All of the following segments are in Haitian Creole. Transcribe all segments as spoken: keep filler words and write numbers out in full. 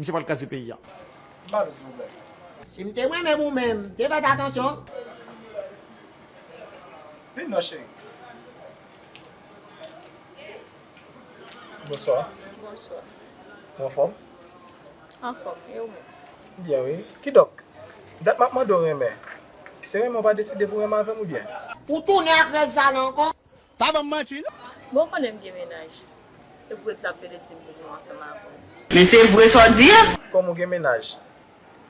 Se pral kraze peyi a. M pa vle, silvouplè. Si m te mwen menm ou menm, m te fè atansyon. Vin non, cheri. Bonswa. Bonswa. Ou anfòm? Anfòm, e ou menm? Byen, wi. Kidonk, dat m ap mande w renmen. Se renmen w pa deside pou renmen avè m oubyen? Ou tounen ak rèv sa la ankò? Pa ban m manti, non. Bon, ou konnen m gen mennaj. E pou ret la ap pede di m pou m ansanm avè w. Men se vre sa w di a? Kòm ou gen mennaj,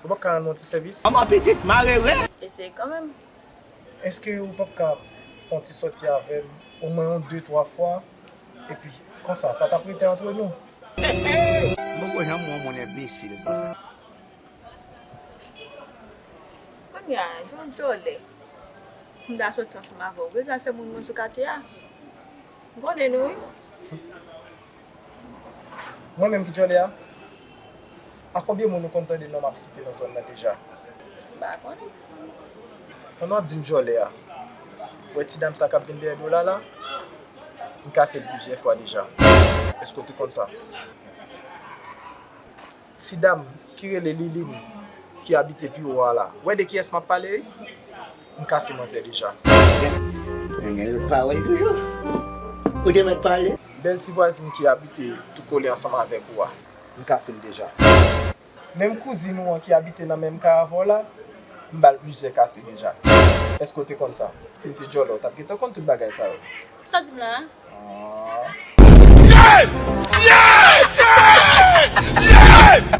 ou p ap ka rann mwen yon ti sèvis? Kòman pitit mare rèv? Eseye kanmenm. Èske ou p ap ka fè yon ti sòti avè m omwen yon de, twa fwa? Epi, konsa, sa t ap rete antre nou. M poko janm wè yon moun enbesil konsa. Kounye a, jan w djòlè. M ta sòti ansanm avè w. Bezwen al fè moun mwen sou katye a. M konnen nou, wi. Mwen menm ki djòlè a? A konbyen moun ou konn tande non m ap site nan zòn nan deja? M pa konnen. Pandan w ap di m djòlè a, ou wè ti dam sa k ap vin dèyè do w la la? M kase l plizyè fwa deja. Èske w te konn sa? Ti dam ki rele Liline, ki abite pi wo a la. Ou wè de kiyès m ap pale? M kase manzè deja. Men gen lòt pawòl toujou. Ou te mèt pale. Bèl ti vwazin ki abite tou kole ansanm avèk ou a, m kase l deja. Menm kouzin ou an ki abite nan menm kay avè w la, m ba l plizyè kase deja. Èske w te konn sa? Si m te djòlè, w t ap gentan konn tout bagay sa yo. Sa w di m la a? Ah.